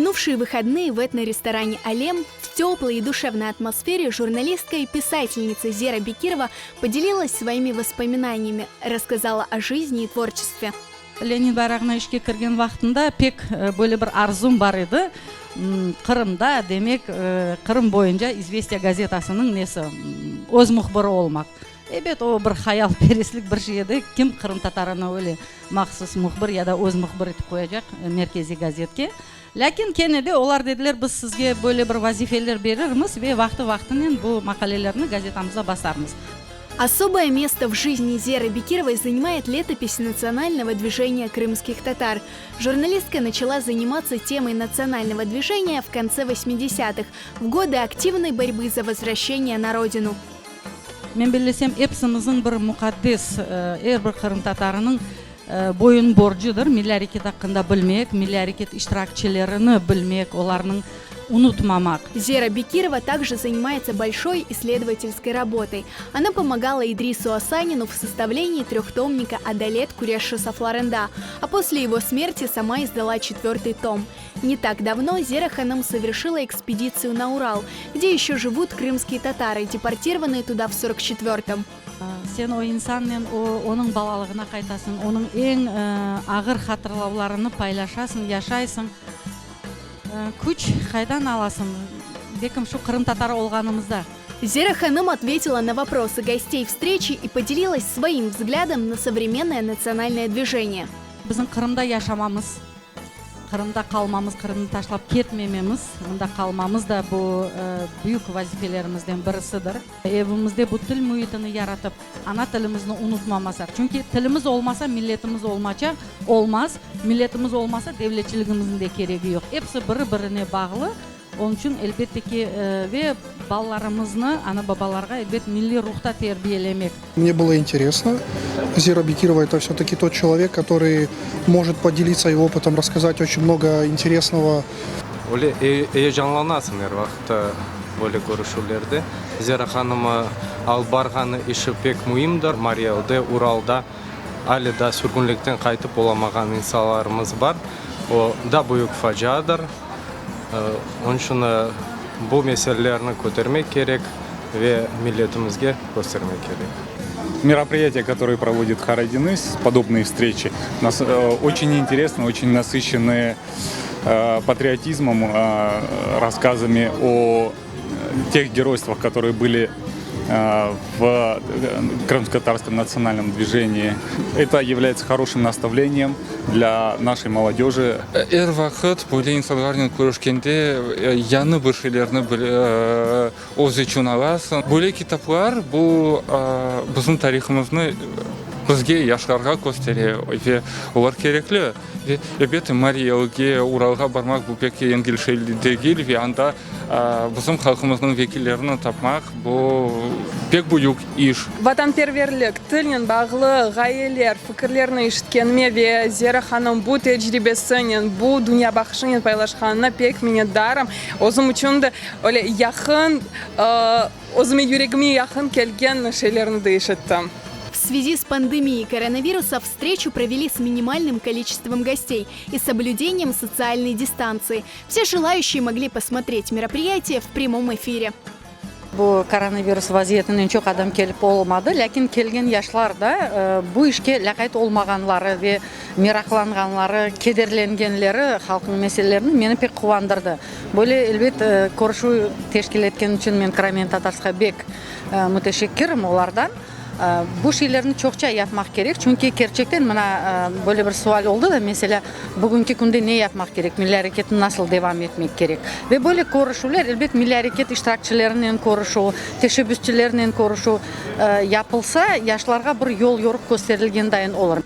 минувшие выходные в этно-ресторане «Алем» в теплой и душевной атмосфере журналистка и писательница Зера Бекирова поделилась своими воспоминаниями, рассказала о жизни и творчестве. Lenin bayrağına işke kirgen vaqtında pek böyle bir arzum bar edi, Qırımda, demek, Qırım boyunca İzvestiya gazetasınıñ nesi, öz mühbiri olmaq. Ebet, o bir hayalperestlik bir şey edi, kim qırımtatarını öyle mahsus mühbir ya da öz mühbir etip qoyacaq merkeziy gazetke. Lâkin kene de olar dediler, biz sizge böyle bir vazifeler berirmiz ve vaqtı-vaqtınen bu maqalelerni gazetamızda basarmız. Особое место в жизни Зеры Бекировой занимает летопись национального движения крымских татар. Журналистка начала заниматься темой национального движения в конце 80-х, в годы активной борьбы за возвращение на родину. Men bellesem, episimizniñ bir muqaddes, er bir qırımtatarınıñ boyun borcudır milliy areket aqqında bilmek, milliy areket iştirakçilerini bilmek, olarnıñ unutmamaq. Зера Бекирова также занимается большой исследовательской работой. Она помогала Идрису Асанину в составлении трехтомника «Adalet küreşi saflarında», а после его смерти сама издала четвертый том. Не так давно Зера Ханım совершила экспедицию на Урал, где еще живут крымские татары, депортированные туда в 44-м. Sen o insannen o, onıñ balalığına qaytasıñ, onıñ eñ ağır hatırlavlarını paylaşasıñ, yaşaysıñ. Küç qaydan alasıñ? Belkim şu qırımtatar olğanımızda. Зера Ханım ответила на вопросы гостей встречи и поделилась своим взглядом на современное национальное движение. Bizim Qırımda yaşamamız, Qırımda qalmamız, Qırımnı taşlap ketmememiz, mında qalmamız da bu büyük vazifelerimizden birisidir. Evimizde bu til müitini yaratıp, ana tilimizni unutmamasaq, çünki tilimiz olmasa, milletimiz olmaça, olmaz, milletimiz olmasa, devletçiligimizniñ de keregi yoq. Episi biri-birine bağlı, onıñ içün, elbette ki, ve balalarımıznı, ana-babalarğa, elbet, milliy ruhta terbiyelemek. Мне было интересно. Зера Бекирова это все-таки тот человек, который может поделиться и опытом, рассказать очень много интересного. Öyle eyecanlanasıñ er vaqıt böyle körüşüvlerde. Zera hanım alıp barğanı işi pek müimdir. Mariy Elde, Uralda ale daa sürgünlikten qaytıp olamağan insanlarımız bar. O, daa büyük faciadır. Onıñ içün bu meselelerni kötermek kerek ve milletimizge köstermek kerek. Мероприятия, которые проводит Karadeniz, подобные встречи, нас очень интересны, очень насыщены патриотизмом, рассказами о тех геройствах, которые были в крымско-татарском национальном движении. Это является хорошим наставлением для нашей молодежи. Er vaqıt böyle insanlarnen körüşkende yañı bir şeylerni öz içün alasıñ. Böyle kitaplar bu bizim tarihımıznı bizge, yaşlarğa köstere ve olar kerekli. Ve, elbette, Mariy Elge, Uralğa barmaq bu pek yengil şey degil ve anda bizim halqımıznıñ vekillerini tapmaq bu pek büyük iş. Vatanperverlik, tilnen bağlı ğayeler, fikirlerni eşitkenime ve Zera hanım bu tecribesinen, bu dünyabaqışınen paylaşqanına pek minnetdarım. Özüm içün de öyle yaqın, özüme, yüregime yaqın kelgen şeylerni de eşittim. В связи с пандемией коронавируса встречу провели с минимальным количеством гостей и соблюдением социальной дистанции. Все желающие могли посмотреть мероприятие в прямом эфире. Bu koronavirus vaziyetinen çoq adam kelip olmadı, lâkin kelgen yaşlar da bu işke lâqayt olmağanları ve meraqlanğanları, kederlengenleri halqnıñ meselelerini meni pek quvandırdı. Böyle, elbet, körüşüv teşkil etken içün men Crimean Tatarsqa bek müteşekkirim olardan. Bu şeylerni çoqça yapmaq kerek, çünki kerçekten mına böyle bir sual oldı da, meselâ, bugünki künde ne yapmaq kerek, milliy areketni nasıl devam etmek kerek? Ve böyle körüşüvler, elbet, milliy areket iştirakçilerinen körüşüv, teşebbüsçilernen körüşüv yapılsa, yaşlarğa bir yol-yoruq kösterilgen dayın olur.